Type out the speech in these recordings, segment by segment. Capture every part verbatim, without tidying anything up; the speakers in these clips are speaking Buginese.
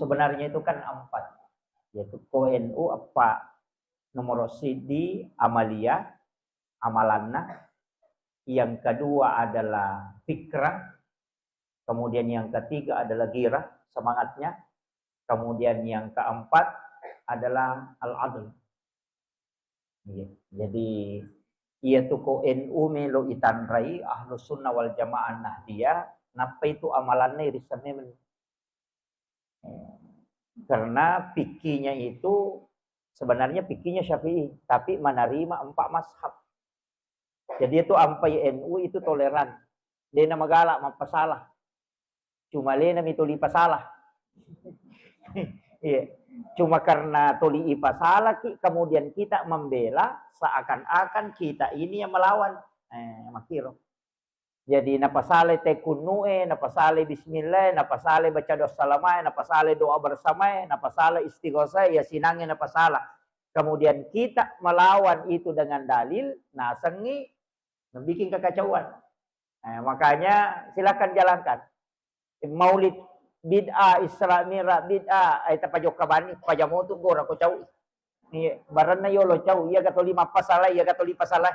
Sebenarnya itu kan empat, yaitu ko N U apa, nomor sidi amalia, amalanna, yang kedua adalah fikrah, kemudian yang ketiga adalah girah, semangatnya, kemudian yang keempat adalah al-adl. Iya. Jadi iya tu ko N U melo itanrai, Ahlus Sunnah wal Jamaah Nahdiyah, nappa itu amalanna irisengnge men. Eh, karena fikihnya itu sebenarnya fikihnya Syafi'i, tapi menerima empat mazhab. Jadi itu ampai N U itu toleran. Dena magala mappasala. Cuma lena mi tuli pasala. Iya. Cuma karena tuli ipasala ki, kemudian kita membela seakan-akan kita ini yang melawan. Eh, makiro. Jadi napasale tekunnu'e, napasale bismillah, napasale baca doa salamae, napasale doa bersamae, napasale istighosah, ya sinange napasala. Kemudian kita melawan itu dengan dalil, nasengi membikin kekacauan. Eh, makanya silakan jalankan. Maulid bid'ah, Isra Mi'raj bid'ah, ai tapajokka bani, pajamotu gora ko cau. Iya, barenna yolo cau, iya gatoli mappasala, iya gatoli pasala.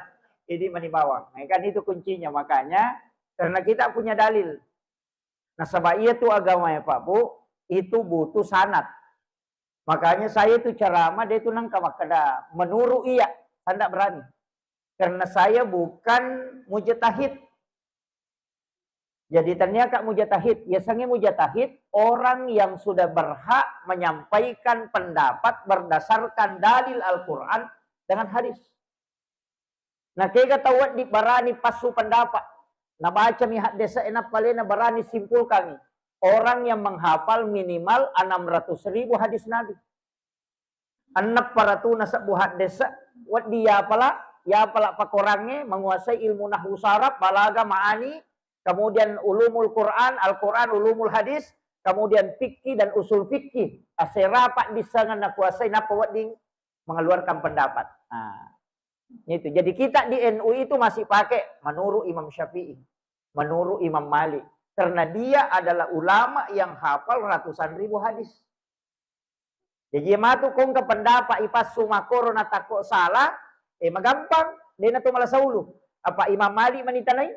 Jadi mani bawang. Nah, kan itu kuncinya. Makanya karena kita punya dalil. Nasaba iya tu agama ya Pak Bu, itu butuh sanad. Makanya saya itu ceramah, dia itu nangka makkeda menurut iya, saya ndak berani. Karena saya bukan mujtahid. Jadi tania kak mujtahid, biasanya mujtahid orang yang sudah berhak menyampaikan pendapat berdasarkan dalil Al-Quran dengan hadis. Nah, kega tau wedding barani passu pendapat. Nabacami haddese nappa lena barani simpulkangi. Orang yang menghafal minimal enam ratus ribu hadis Nabi. Enneng paratuna sebbu haddese, wedding yapala, yapala pakorangnge, menguasai ilmu nahwu saraf, balaga, ma'ani, kemudian ulumul Quran, Al-Quran, ulumul hadis, kemudian fikih dan usul fikih. Asera paddissengan nakuasai, nappa wedding mengeluarkan pendapat. Nah, itu. Jadi kita di N U itu masih pakai menurut Imam Syafi'i, menurut Imam Malik. Karena dia adalah ulama yang hafal ratusan ribu hadis. Jadi matu kongka pendapat ipassu makoro natakko salah, eh, magampang, dena to malasa ulu. Apa Imam Malik manitanai?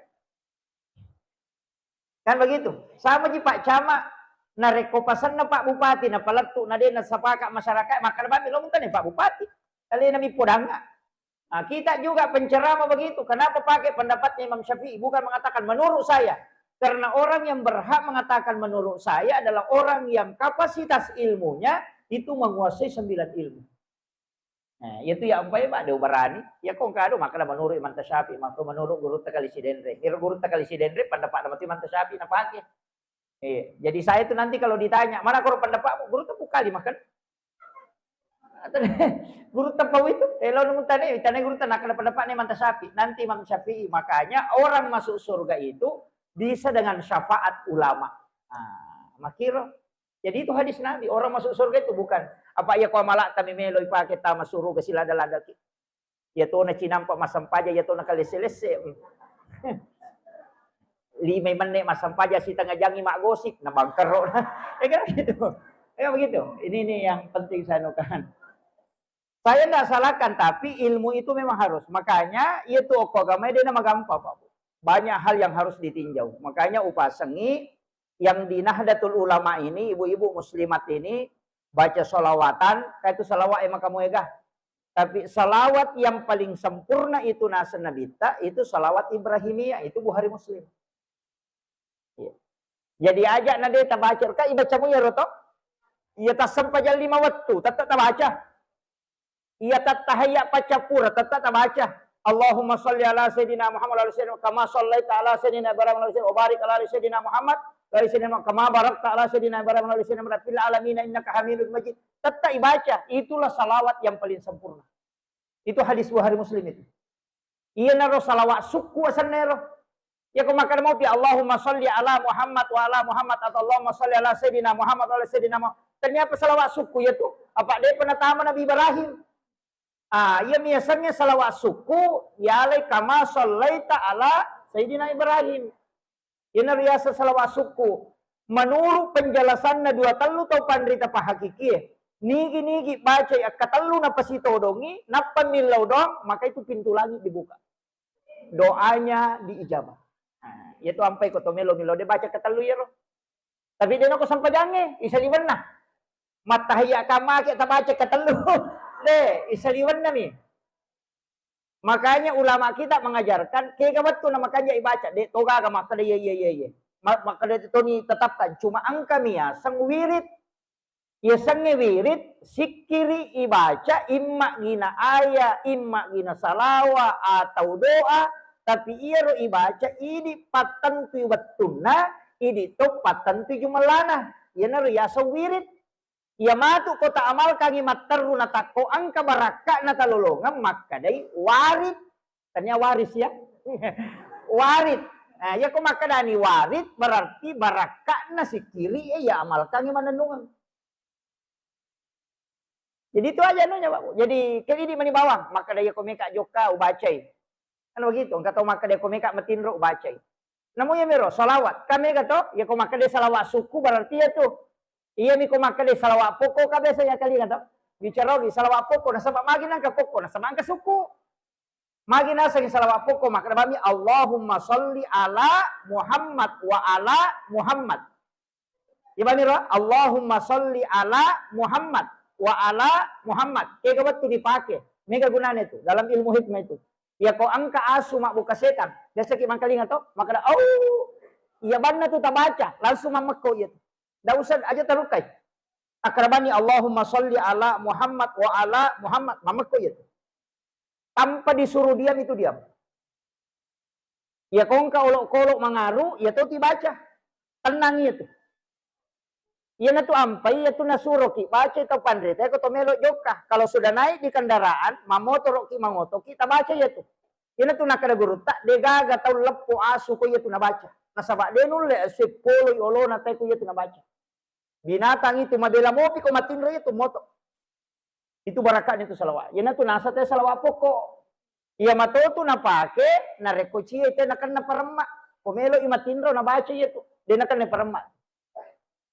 Kan begitu. Sama ji Pak Camat, narekko pasenna Pak Bupati, napalettu, na de nasapaka masyarakat, makkeda bammi lo mutane Pak Bupati. Alena mi podanga. Nah, kita juga penceramah begitu. Kenapa pakai pendapatnya Imam Syafi'i? Bukan mengatakan menurut saya. Karena orang yang berhak mengatakan menurut saya adalah orang yang kapasitas ilmunya itu menguasai sembilan ilmu. Nah, iya tu ya ampai, Pak, de ubarani. Ya kong kado makkeda menurut Imam Tasyafi, maka menurut gurutta Kali Sidenreng. Iro gurutta Kali Sidenreng pendapat matu Imam Tasyafi napake. Iya. Jadi saya itu nanti kalau ditanya, "Mana koro pendapatmu?" Gurutta Pukali makan. Atau gurutta Pawi itu, eh, lo nunggu tanya, tanya gurutta, nak ada pendapat nih Imam Tasyafi. Nanti Imam Syafi'i. Makanya orang masuk surga itu bisa dengan syafaat ulama. Nah, makiro. Jadi itu hadis Nabi, orang masuk surga itu bukan apa iya ko amala'ta memelo ipake tama suruga silada-lada ki. Iya tona cinampa massempajang, iya tona kalesse-lesse. Lima menne massempajang, sitengah jangi maggosip, na bangkero. Ya kan gitu. Ya begitu. Ini, ini yang penting saya nukan. Saya nggak salahkan, tapi ilmu itu memang harus. Makanya, iya tu okko agama dia nama gampang, Pak. Banyak hal yang harus ditinjau. Makanya upasengi yang di Nahdlatul Ulama ini, ibu-ibu muslimat ini, baca salawatan, kayak itu salawat emang kamu ega. Tapi salawat yang paling sempurna itu nasa Nabitta, itu salawat Ibrahimiyah, itu Bukhari Muslim. Iya. Jadi aja na de tabaca, ka ibacamu ya roto? Iya tassempajang lima wettu, tetap tabaca. Iya tattahayya paccappura, tetap tabaca. Allahumma salli ala Sayyidina Muhammad wa ala Sayyidina, kama sallaita ala Sayyidina Ibrahim wa ala Sayyidina, wa barik ala Sayyidina Muhammad wa ala Sayyidina, kama barakta ala Sayyidina Ibrahim wa ala Sayyidina Muhammad fil alamin innaka Hamidum Majid. Tetap ibaca, itulah salawat yang paling sempurna. Itu hadis Bukhari Muslim itu. Iyanaro salawat sukku asenna ero. Iya ko makkeda mopi, "Allahumma salli ala Muhammad wa ala Muhammad," atau, "Allahumma salli ala Sayyidina Muhammad wa ala Sayyidina Muhammad." Ternyata salawat sukku iya tu. Apa de pernah tama Nabi Ibrahim? Ah, iya miasannya salawat sukku, ya alai kama sallaita ala Sayyidina Ibrahim. Iyana riasa salawat sukku. Menurut penjelasanna dua tellu tau panrita pahakikie, nigi-nigi bacai akkatellu napasitodongi, nappa millau doang, maka itu pintu langit dibuka. Doanya diijabah. Nah, iyatu ampai ko to melo-melo de baca ketellu iyaro. Tapi de nako sempajangnge, isaliwenna. Mattahiyya kamake tabaca ketellu. De, isaliwenna mi. Makanya ulama kita mengajarkan, kega wettu na makanja ibaca, de togaga makkeda iya iya iya iya. Ma-, makkeda toni tetapkan, cuma engka mi yaseng wirid. Yasengnge wirid, sikkiri ibaca, imma gina aya, imma gina salawa atau doa, tapi iyaro ibaca idi pattentui wettunna, idi to pattentui jumellana. Iyanaro yaseng wirid. Iya matu ko taamalkangngi matteru natakko engka barakka'na talolongeng makkedai warid. Tania waris ya. Warid. Nah, iya ko makkedani warid berarti barakka'na sikkiri iya amalkangngi manennungeng. Jadi itu aja anunya, Pak. Jadi ke idi mani bawang, makkeda iya ko meka jokka ubacai. Kan begitu, engka tau makkeda ko meka matinro ubacai. Namo iya miro salawat, kan mega to, iya ko makkeda salawat sukku berarti iya tu. Iya mi ko makkeda salawat pokok ka biasa ya kali kan to. Bicara lagi salawat pokok, nasaba magi nangka pokok, nasaba engka sukku. Magi naseng salawat pokok, makkeda bami Allahumma salli ala Muhammad wa ala Muhammad. Iya bami ro, Allahumma salli ala Muhammad wa ala Muhammad. Kega wettu dipake. Mega gunana itu dalam ilmu hikmah itu. Iya ko engka asu mabbuka setan, biasa ki mangkalinga to, makkeda, "Au, iya banna tu tabaca, langsung mammekko iya tu." Ndak usah aja tarukai. Akkeda bani Allahumma salli ala Muhammad wa ala Muhammad, mammekko iya tu. Tanpa disuruh diam itu diam. Iya ko engka olok-kolok mangaru, iya to tibaca. Tenang iya tu. Iyanatu ampai iyatu nasuroki baca tau panrita ko to melo jokka. Kalau sudah naik di kendaraan, mamotoroki, mangotoki, tabaca iyatu. Iyanatu nakkeda gurutta, degaga tau leppo asu ko iyatu nabaca. Nasaba de nulle asu poloi olona tai ko iyatu nabaca. Binatang itu mabela mopi ko matinro iyatu moto. Itu barakka'na itu salawat. Iyanatu naseng te salawat pokok. Iya matotu napake narekko cie te nakenna paremma. Ko melo i matinro nabaca iyatu. De nakenna paremma.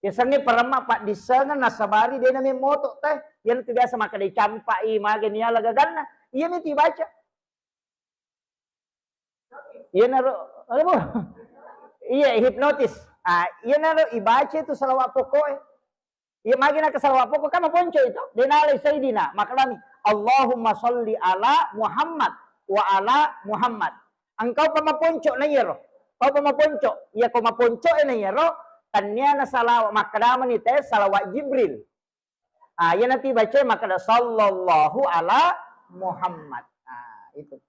Yasengnge paremma paddissengeng nasabari de namemmoto te. Iyanatu biasa makkeda campai mage niala gaganna. Iyami tu ibaca. Iyanaro, aduh, iya, hipnotis. Ah, iyanaro ibaca itu salawat pokok e. Iya magi naka salawat pokok kan maponco itu. De nalai Sayyidina, makkedami, "Allahumma salli ala Muhammad wa ala Muhammad." Engkau pa maponco na iyaro. Kau pa maponco. Iya ko maponco e na iyaro, tannia na salawat, makkedamani te salawat Jibril. Ah, iyanatu ibaca makkeda sallallahu ala Muhammad. Ah, itu.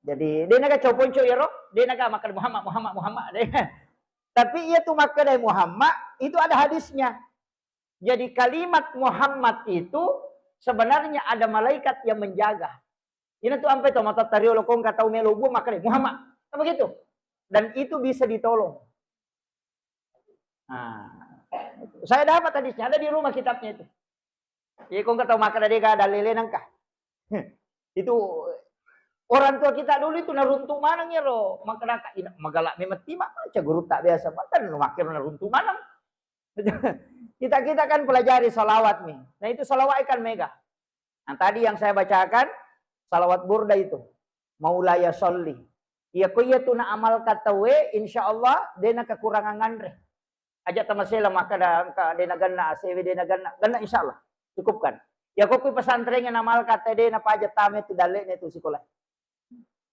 Jadi, de naga coponco iyaro, de naga makkeda Muhammad, Muhammad, Muhammad. De. Tapi iyatu makkeda Muhammad, itu ada hadisnya. Jadi kalimat Muhammad itu sebenarnya ada malaikat yang menjaga. Iyanatu ampai to matattario lokong ka tau melo buang makkeda Muhammad. Kan begitu? Dan itu bisa ditolong. Nah, saya dapat hadisnya, ada di rumah kitabnya itu. Iya, ko engka tau makkeda de ga dalele nangka. Itu orang tua kita dulu itu naruntu maneng iyaro, makkeda ka ina magala memang tima, baca gurutta biasa, bahkan makkeda naruntu maneng. Kita-kita kan pelajari salawat nih. Nah, itu salawat kan mega. Nah, tadi yang saya bacakan salawat burda itu. Maulaya sholli. Iya ko iya tu na amalkan tauwe, insya Allah de na kekurangan nganre. Aja tamasela makkeda engka de na genna, asewe de na genna, genna insya Allah. Cukupkan. Iya ko kui pesantren yang amalkan te de na paja tame tu dalle ne tu sekolah.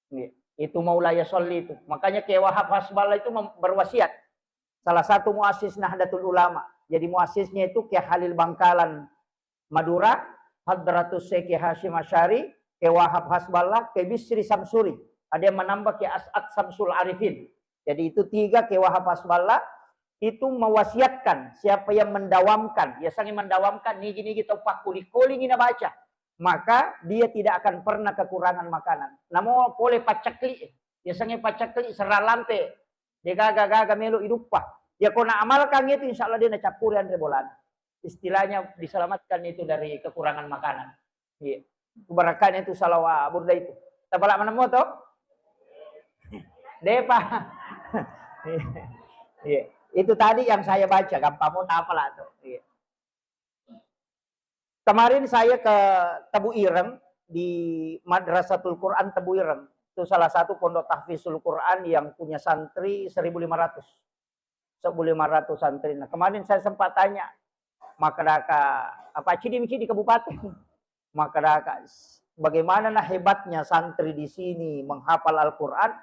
Iya. Itu maulaya sholli itu. Makanya Kiai Wahab Hasballah itu mem-, berwasiat. Salah satu muassis Nahdlatul Ulama. Jadi muassisnya itu Kiai Khalil Bangkalan Madura, Hadratus Syekh Hasyim Asy'ari, Kiai Wahab Hasballah, Kiai Bisri Samsuri. Ada yang menambah Kiai As'ad Samsul Arifin. Jadi itu tiga Kiai Wahab Hasballah itu mewasiatkan siapa yang mendawamkan, ya sangi mendawamkan nigi-nigi tau pakkuli-kulingi nabaca, maka dia tidak akan pernah kekurangan makanan. Namo pole paccekli, ya sangi paccekli serang lampe, de gaga-gaga melo iduppa. Ya ko na amalkan itu insya Allah dia nacappuri anre bolana. Istilahnya diselamatkan itu dari kekurangan makanan. Iya. Itu barakahnya itu salawat burda itu. Tapala manemmo to? Depa. Iya. Itu tadi yang saya baca, gampang mau apa lah tuh. Iya. Kemarin saya ke Tebu Ireng, di Madrasatul Quran Tebu Ireng. Itu salah satu pondok tahfizul Quran yang punya santri seribu lima ratus. Seribu lima ratus santri. Nah, kemarin saya sempat tanya, makkadaka, apa cidi micidi kabupaten? Makkadaka, bagaimana nah hebatnya santri di sini menghafal Al-Quran,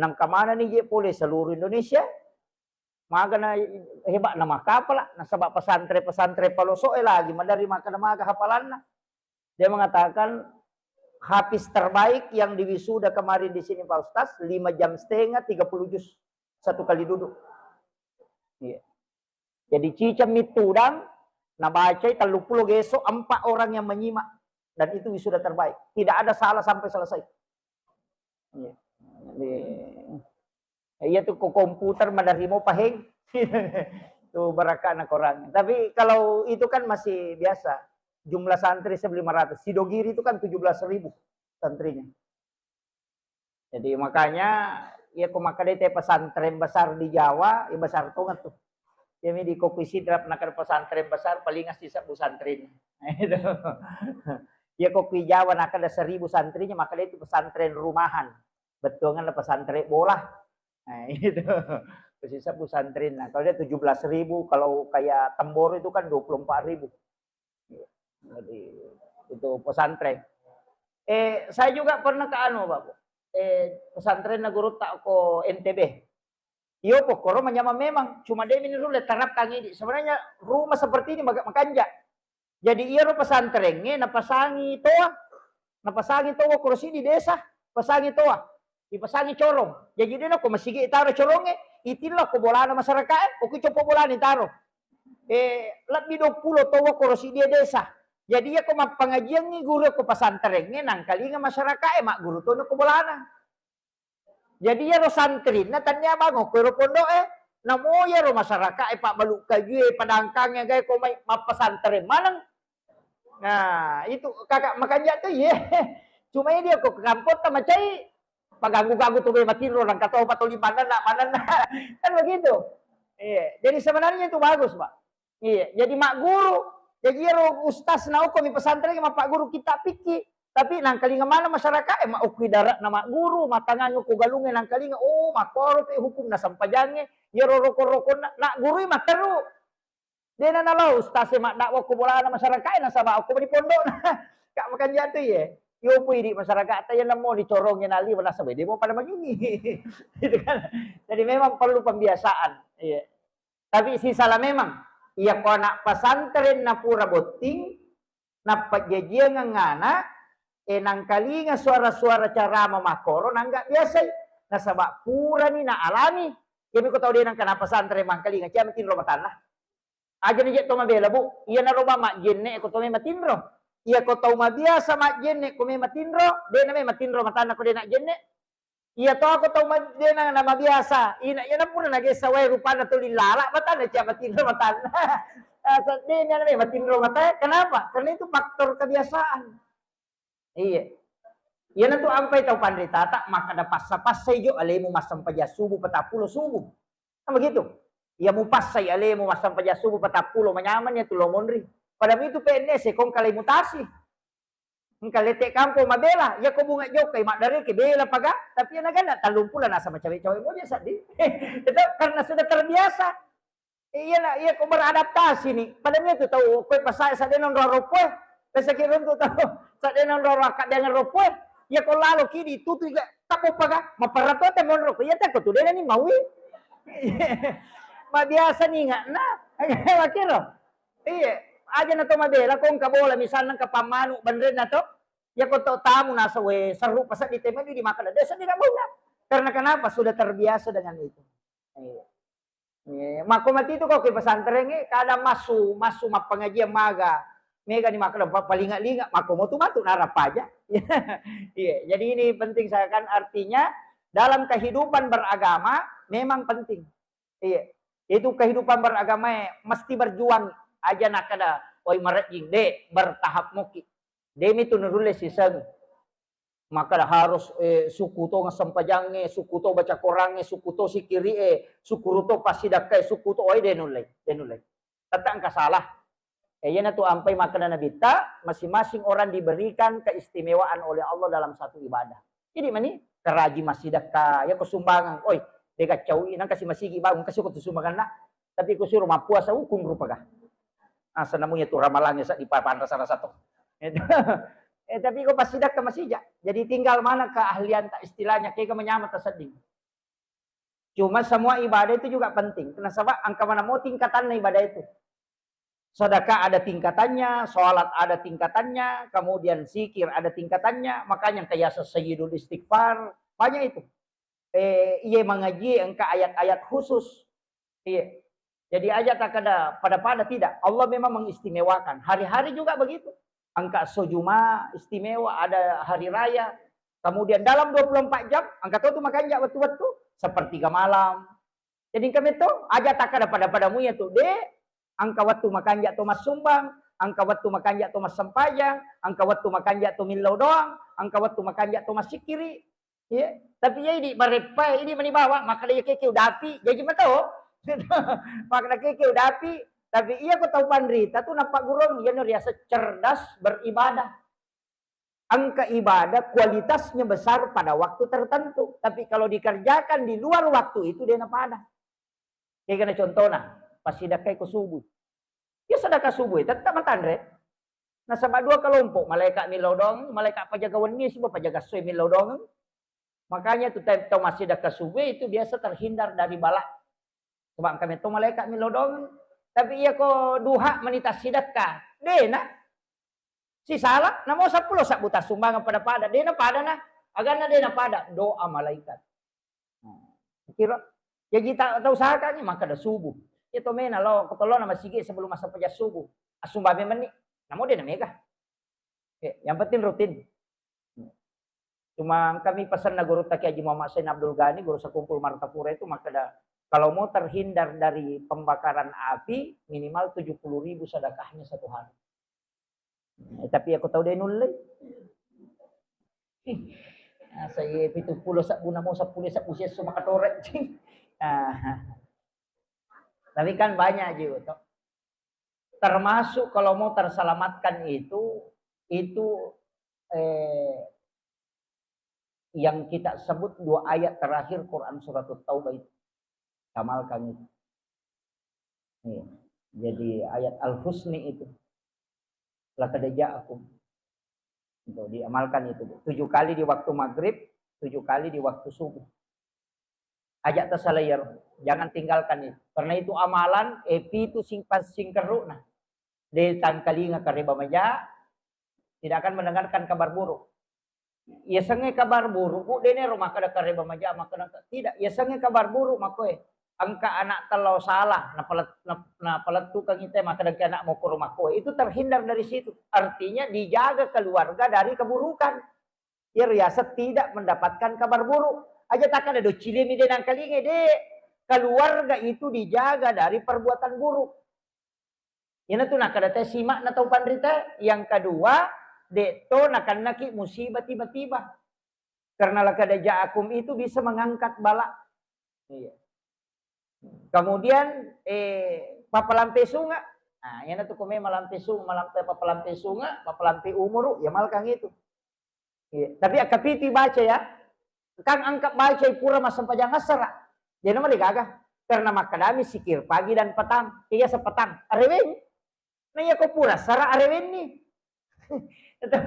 nang kemana nih je pole seluruh Indonesia? Magana hebat na makkapala, nasaba pesantren-pesantren paloso'e lagi madari makkada maga hafalanna. Dia mengatakan, hafiz terbaik yang diwisuda kemarin di sini, Pak Ustaz, lima jam setengah, tiga puluh juz. Satu kali duduk. Iya. Jadi, ciceng mittudang, nabacai tellu pulo geso, empat orang yang menyimak. Dan itu wisuda terbaik. Tidak ada salah sampai selesai. Iya. Jadi, iya tuh, ko komputer maderri mo paheng. Tuh, barakana korang. Tapi kalau itu kan masih biasa. Jumlah santri seribu lima ratus. Sidogiri itu kan tujuh belas ribu santrinya. Jadi, makanya, iya, ko makkadai te pesantren besar di Jawa, iya, besar tongeng tuh. Iya, mi di Kopi Sidrap, nakada pesantren besar, paling asli sebbu santrin. Nah, itu. Iya, Kopi Jawa, nakada seribu santrinya, makkadai itu pesantren rumahan. Bettuangan pesantren bola. Nah, itu. Khususnya pesantren. Nah, kalau dia tujuh belas ribu, kalau kayak Temboro itu kan dua puluh empat ribu. Jadi, itu pesantren. Eh, saya juga pernah ke anu, Pak. Eh, pesantren na guru tak ko N T B. Iyo, pokkoro manyamang memang. Cuma dia ini dulu terapkan ini. Sebenarnya rumah seperti ini maka-, makanja. Jadi, iyaro pesantrengnge napasangi toa. Napasangi toa korosi di desa. Pasangi toa. Ipasangi corong. Jadi, dia nako masigi taro corongnge, itilla ko bolana masyarakat, eh, oki copo bolana taro. Eh, lebbi dua pulo toa korosi dia desa. Jadi, iya ko mappangajiangngi guru ko pesantrengnge, nangkalinga masyarakat, eh, magguru tono ko bolana. Jadi, iyaro santrinna tania bango ko ero pondok, eh, namo iyaro masyarakat, eh, pabbalu kajue, padangkangnge, gae ko mai mappasantreng maneng. Nah, itu kakak makanja tuh, iya. Cuma ini aku ke kampung tak macai, paganggu-ganggu tuh matinro, orang kata obat toli mana nak, mana nak. Kan begitu. Iya, jadi sebenarnya itu bagus, Pak. Iya, jadi magguru. Jadi iyaro ustaz na okko mi pesantren mappaguru kitab fikih. Tapi nangkalinga mana masyarakat, eh, ma okki darat na magguru, matangang ko galungnge nangkalinga, oh, makkoro pe hukum na sempajangnge, iyaro rokon-rokonna, na gurui matteru. Dena nalo ustaz e maddakwah ko bolana masyarakat, nasaba okko di pondok. Kak, makanja tu, iya. Yo pui di masyarakat, ta iya namo dicorongi nali, nasaba dia mau pada begini. Gitu kan. Jadi memang perlu pembiasaan. Iya. Tapi sisala memang, iya ko anak pesantren na pura botting, napajjajiangang anak, e nangkalinga suara-suara carama makkoro, nangga biasai. Nasaba purani na alami. Jadi ko tau de nangka na pesantren mangkalinga, cia matinro matanna. Aja ni je to mabela, Bu. Iya naro ba majjenne ko to me matinro. Iya ko tau mabiasa majjenne ko me matinro, de na me matinro matanna ko de na jenne. Iya to, ako tau ma-, de na, na mabiasa. Ina, iya na pura nagessa wae rupanna tuli lala, matanna cia matinro matanna. Ah, seddena na matinro mata. Kenapa? Karena itu faktor kebiasaan. Iya. Iya na tu ampai tau panritata, maka ada passa-passa ijo alemu massempajang subuh, patappulo subuh. Kan begitu? Iya mupassai alemu massempajang subuh, patappulo, manyameng ya tu lo monri. Padahal itu P N S, kong kalai mutasi. Engka lete kampo mabela, iya ko bunga jokkai maddareke bela paga, tapi iya naganna tallumpulo nasa macawe-cawe moja seddi. Itu karena sudah terbiasa. Iya na, iya ko beradaptasi ni. Pada mi tu tau ko pasae sadena onro ropoe, pesaki runtu tau sadena onro akkadangan ropoe. Iya ko lalo kidi tutu iga tapo paga, maperra to te monro ko. Iya te ko tu dena ni maui. Mabiasa ni ingatna. Makiro. Iya, aja na to mabela ko engka bola, misalna engka pammanu benrenna to, iya ko to tamu nasa we seru paseddi temani di makan desa di Rabbuna. Karena kenapa? Sudah terbiasa dengan itu. Iya. Iya, mako mati itu kok ke pesantren, eh, kadang masuk, masuk mappengajian maga. Mega ni makkeda pa-, palinga-linga, mako mau tu matu narapaja. Iya, jadi ini penting saya kan, artinya dalam kehidupan beragama memang penting. Iya. Itu kehidupan beragama, eh, mesti berjuang. Aja nakkeda, "Oi, marejjing, de, bertahap muki." Demi tu nurulle siseng. Maka harus, eh, sukku to sempajangnge, sukku to baca Korangnge, sukku to sikiri'e, sukku to passidakkae, sukku to, oi, de nulle, de nulle. Tette engka salah. Eh, iyanatu ampai makkeda Nabitta, masing-masing orang diberikan keistimewaan oleh Allah dalam satu ibadah. Jadi mani karaji massidakka, ya ko sumbangan, oi, de gaccau, nang kasi masigi bangun, kasi ko tu sumbanganna. Tapi ko suro mappuasa, ukung rupa kah? Asa namunya tu ramalannya sa di papan rasa-rasa to. Eh, tapi ko passidakka masija. Jadi tinggal mana keahlian tak istilahnya, kega menyama tasedding. Cuma semua ibadah itu juga penting. Nasaba engka manamo tingkatanna ibadah itu. Sedekah ada tingkatannya, sholat ada tingkatannya, kemudian zikir ada tingkatannya. Makanya engka yaseng sayyidul istighfar, banyak itu. Eh, iye mangaji engka ayat-ayat khusus. Iya. Jadi aja takkeda pada-pada, tidak. Allah memang mengistimewakan. Hari-hari juga begitu. Engka esso Juma istimewa, ada hari raya. Kemudian dalam dua puluh empat jam, engka to tu makanja wettu-wettu, sepertiga malam. Jadi engka metto, aja takkeda pada-pada muya tu, de, engka wettu makanja to massumbang, engka wettu makanja to massempajang, engka wettu makanja to millau doang, engka wettu makanja to massikiri. Iya, tapi iya idi bareppae, idi mani bawa, makkeda iya keke udapi, jaji mato. Makkeda keke udapi, tapi iya ko tau panrita tu nappa gurung, iyano riaseng cerdas beribadah. Engka ibadah kualitasnya besar pada waktu tertentu, tapi kalau dikerjakan di luar waktu itu, de napada. Kegana contohna, passidakkai ko subuh. Ya sedekah subuh, tetap matanre. Nasaba dua kelompok, malaikat millau doang, malaikat pajaga wenni, siba pajaga esso millau doang. Makanya tu tau, tau massidekah subuh itu biasa terhindar dari bala. Sebab engka metto malaikat millau doang. Tapi iya ko duha mani tassidekah, dena. Sisala, namo seppulo sebbu tassumbangeng pada-pada, dena pada na. Aganna dena pada, doa malaikat. Nah, kira, jaji ta-, tau usahakan, makkeda subuh. Iya to mena lo, ko tolona masigi sebelum massempajang subuh. Assumbang memang ni, namo dena mega. Eh, yang penting rutin. Cuma kami pesanna gurutta Kiai Haji Muhammad Sain Abdul Ghani, guru sekumpul Martapura itu, makkeda, kalau mau terhindar dari pembakaran api, minimal tujuh puluh ribu sedekahnya satu hari. Eh, tapi aku tau de nulle. Asa iye pitu pulo sebbu namo seppulo sebbu siesso makatore. Ah. Tapi kan banyak juga toh. Termasuk kalau mau terselamatkan itu, itu, eh, yang kita sebut dua ayat terakhir Quran surat Taubah itu. Amalkan itu. Iya. Jadi ayat Al-Husni itu. Laqad ja'akum. Itu diamalkan itu, Bu. Tujuh kali di waktu maghrib, tujuh kali di waktu subuh. Aja' tasalayer, jangan tinggalkan itu. Karena itu amalan, eh, pitu sing-, singkerru'na. De tangkalinga kareba maja, tidak akan mendengarkan kabar buruk. Yasengnge kabar buruk, Bu, de nero makkeda kareba maja, makkeda, tidak. Yasengnge kabar buruk makkoe. Engka anak tello salah, napalet-, nap-, napalettukeng ite, makkeda engka anak mokoro makkoe. Itu terhindar dari situ. Artinya dijaga keluarga dari keburukan. Iya riaseng tidak mendapatkan kabar buruk. Aja' takkeda do cilemi de nangkalinge, de. Keluarga itu dijaga dari perbuatan buruk. Iyanatu nakkeda te sima'na tau panrita. Yang kedua, de to nakennaki musibah tiba-tiba. Karena laqad ja'akum itu bisa mengangkat bala. Iya. Kemudian, eh, pappalampe sunga. Nah, iyanatu ko me malampe sunga, malampe, pappalampe sunga, pappalampe umuru, ya malkang itu. Iya. Tapi akkapitu baca ya. Kan engka bacai pura massempajang assara. Jadi nama degaga. Karena makkedami zikir pagi dan petang. Iya sepetang. Areweng. Na iya ko pura sara arewenni. Itu.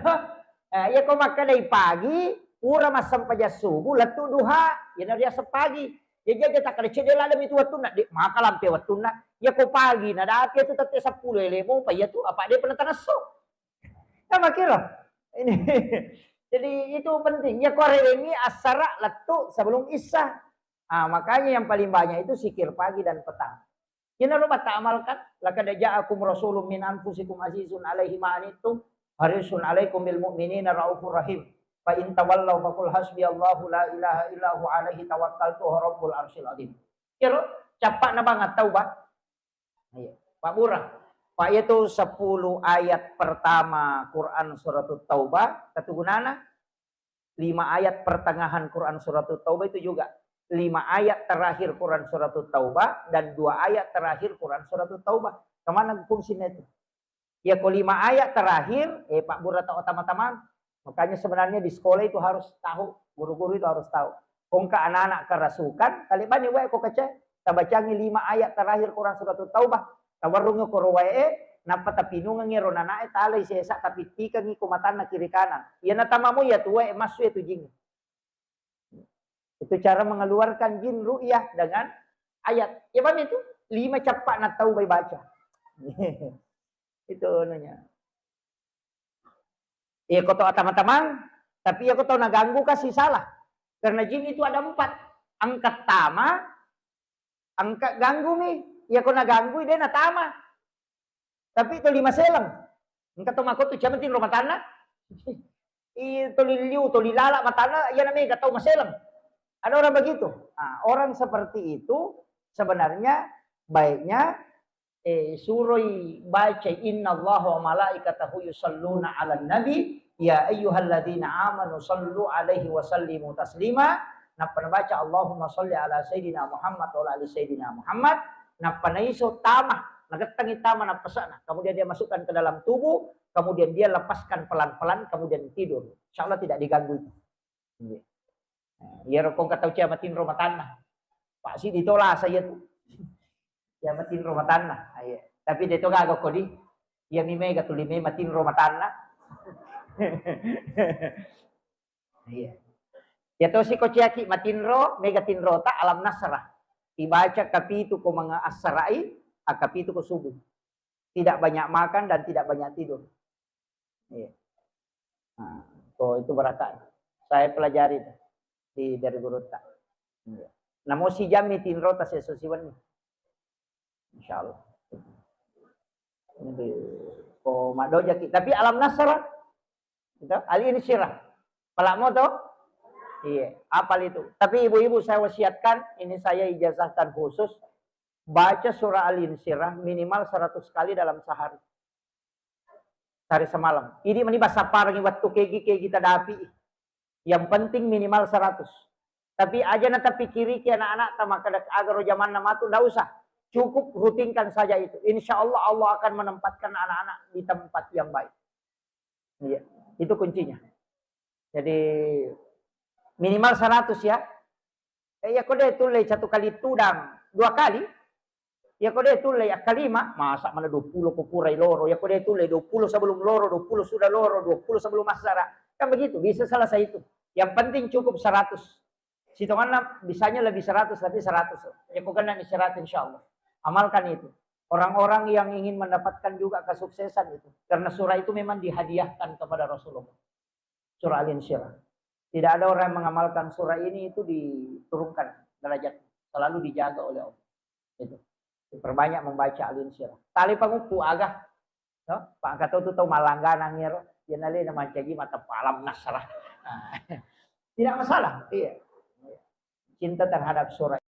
Eh, iya ko makkedai pagi, pura massempajang subuh, lettu duha, iyana riaseng pagi. Jadi aja' takkeda cedde' ladde' mitu wettunna, de' maka lampe wettunna. Iya ko pagi, nadapi itu tette seppulo ele mopa iya tu, apa de' pernah tanesso. Ya makiro. Ini. Jadi itu penting. Iya ko arewenni assara lettu sebelum isya. Ah, makanya yang paling banyak itu zikir pagi dan petang. Inaro batta amalkan, laqad ja'akum rasulun min anfusikum azizun alaihi ma anittum, harisun alaikum bil mu'minina raufur rahim. Fa in tawallaw faqul hasbiyallahu la ilaha illa huwa alaihi tawakkaltu wa rabbul arsyil azim. Kiro, cappa'na bang at-taubah. Iya, Pak Bura. Pak, itu sepuluh ayat pertama Quran surat Taubah, ketugunana Lima ayat pertengahan Quran Suratut Taubah itu juga. Lima ayat terakhir Quran Suratut Taubah dan dua ayat terakhir Quran Suratut Taubah. Kemana fungsinya itu? Ya, ko lima ayat terakhir, eh, Pak Burata Otama-Taman. Makanya sebenarnya di sekolah itu harus tahu, guru-guru itu harus tahu. Kongka anak-anak kerasukan, kali bani wae ko kece, tabacangi lima ayat terakhir Quran Suratut Taubah, tawarrungi ko ro wae, nappa tapinungengi ro nanae, talai sesa, tapittikangi ko matanna kiri kanan. Iya natamamu ya tuwe, massu ya tu jing. Itu cara mengeluarkan jin ru'yah dengan ayat. Ya, paham itu? Lima cappa na tau bai baca. Itu anunya. Iya, ko tau atama-tamang, tapi iya ko tau naganggu kasi salah. Karena jin itu ada empat. Angkat tama, angkat ganggu mi. Iya ko naganggu, dia natama. Tapi toli maseleng. Engka to makotu, cia matinro matanna. I toli liu, toli lala matanna, iya namega tau maseleng. Ada orang begitu. Nah, orang seperti itu sebenarnya baiknya, eh, suroi baca, "Innallaha wa malaikatahu yusalluna 'alan nabi, ya ayyuhalladzina amanu sallu 'alaihi wa sallimu taslima." Nappa nabaca, "Allahumma salli ala sayyidina Muhammad wa ala ali sayyidina Muhammad." Nappa naiso tama, nagettangi tama nappasa'na. Kemudian dia masukkan ke dalam tubuh, kemudian dia lepaskan pelan-pelan, kemudian tidur. Insya Allah tidak diganggu itu. Iya. Nah, iyaro kongka tau cia matinro matanna. Pak Sidi tola saya tu. Cia matinro matanna. Ah, iya. Tapi dia to gaga kodi. Iya mi mega tuli me matinro matanna. Iya. Ya tosi ko ciaki matinro, mega tinrota Alam Nasrah. Ibaca kapitu ko manga assarai, akapitu ko subuh. Tidak banyak makan dan tidak banyak tidur. Iya. Nah, ko itu barakat. Saya pelajari itu di, dari gurutta. Iya. Namo si jammi tinrota seso siwenni. Insya Allah. Jadi, ko madojaki. Tapi Alam Nasrah, gitu, Ali ini sirah. Palamo to? Iya, apal itu. Tapi ibu-ibu saya wasiatkan, ini saya ijazahkan khusus, baca surah Al-Insyirah minimal seratus kali dalam sehari. Sehari semalam. Ini meni basa parangi waktu kegi-kegi tadapi. Yang penting minimal seratus. Tapi aja na tapikiriki anak-anak ta makkeda aga ro jamanna matu, ndak usah. Cukup rutinkan saja itu. Insya Allah, Allah akan menempatkan anak-anak di tempat yang baik. Iya, itu kuncinya. Jadi minimal seratus ya. Eh, iya ko de tulle satu kali tudang, dua kali. Iya ko de tulle akkalima, masa mana dua puluh ko purai loro. Iya ko de tulle dua puluh sebelum loro, dua puluh sudah loro, dua puluh sebelum asara. Kan begitu, bisa selesai itu. Yang penting cukup seratus. Sitonganna bisanya lebih seratus, tapi seratus. Iya ko kena ni seratus, insya Allah. Amalkan itu. Orang-orang yang ingin mendapatkan juga kesuksesan itu. Karena surah itu memang dihadiahkan kepada Rasulullah. Surah Al-Insyirah. Tidak ada orang yang mengamalkan surah ini itu diturunkan derajat, selalu dijaga oleh Allah. Itu. Diperbanyak membaca Al-Insyirah. Tali panguppu aga. No? Pak angka tau tu tau malangganang ero. Yang nalena mancaji mata Alam Nasrah. Nah. Tidak masalah. Iya. Cinta terhadap surah